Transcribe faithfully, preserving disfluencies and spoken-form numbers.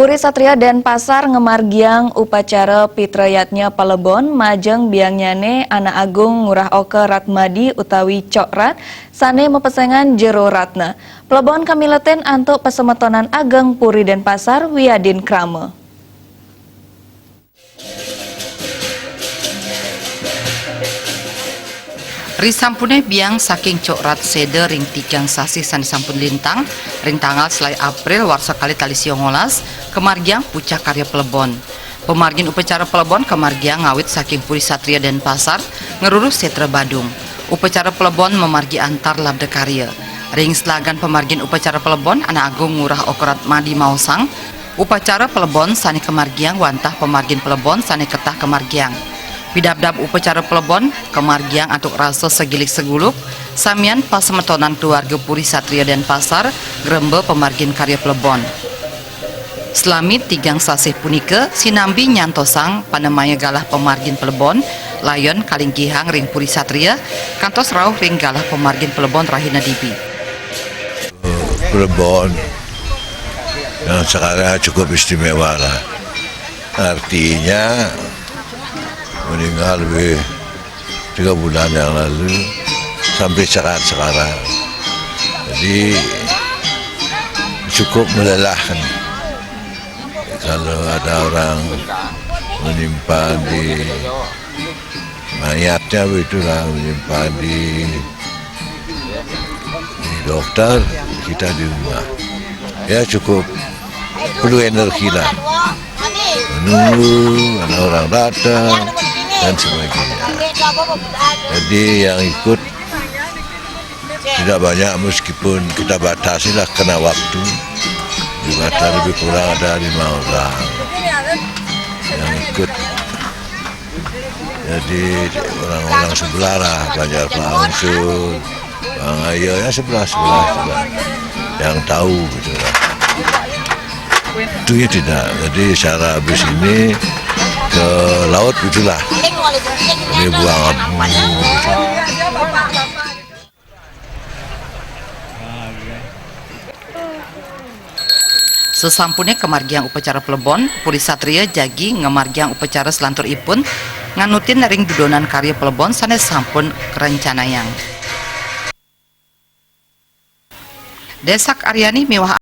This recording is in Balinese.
Puri Satria Denpasar ngamargiang upacara Pitra Yadnya Palebon majeng biangnyane Anak Agung Ngurah Oka Ratmadi utawi Cok Rat sane mapesengan Jero Ratna. Palebon kamiletin antuk Pasemetonan Ageng Puri Denpasar wiadin krama. Risampune biang saking Cok Rat seda ring tigang sasih sane sampun lintang, ring tanggal selae April warsa kalih tali siongolas, kamargiang pucak karya Palebon. Pamargin upacara Palebon kamargiang ngawit saking Puri Satria Denpasar, ngruruh Setra Badung. Upacara Palebon mamargi antar labda karya. Ring selagan pamargin upacara Palebon, Anak Agung Ngurah Oka Ratmadi maosang, upacara Palebon sane kamargiang wantah pamargin Palebon sane ketah kamargiang. Pidabdab upacara Palebon kamargiang antuk rasa segilik seguluk, samian pasemetonan keluarga Puri Satria Denpasar, ngremba pamargin karya Palebon. Salami tigang sasih punika sinambi nyantosang panemaya galah pamargin Palebon, layon kalinggihang ring Puri Satria, kantos rauh ring galah pamargin Palebon rahina dibi. Palebon yang sekarang cukup istimewa lah. Artinya meninggal lebih tiga bulan yang lalu sampai sekarang sekarang. Jadi cukup melelahkan. Kalau ada orang menyimpan di mayatnya begitulah, menyimpan di, di dokter, kita di rumah. Ya cukup perlu energi lah. Menunggu ada orang datang dan sebagainya. Jadi yang ikut tidak banyak, meskipun kita batasi lah kena waktu. Dibatasi lebih kurang ada lima orang yang ikut. Jadi orang-orang sebelah lah, Banjar Pangsur, Bang Ayo, ya sebelah, sebelah, sebelah. Yang tahu gitu lah. Itunya tidak. Jadi secara habis ini ke laut gitulah. Ini buang abu gitu. Sesampune kamargiang upacara Palebon, Puri Satria jagi ngamargiang upacara salanturipun nganutin ring dudonan karya Palebon sane sampun karencanayang. Desak Aryani miwah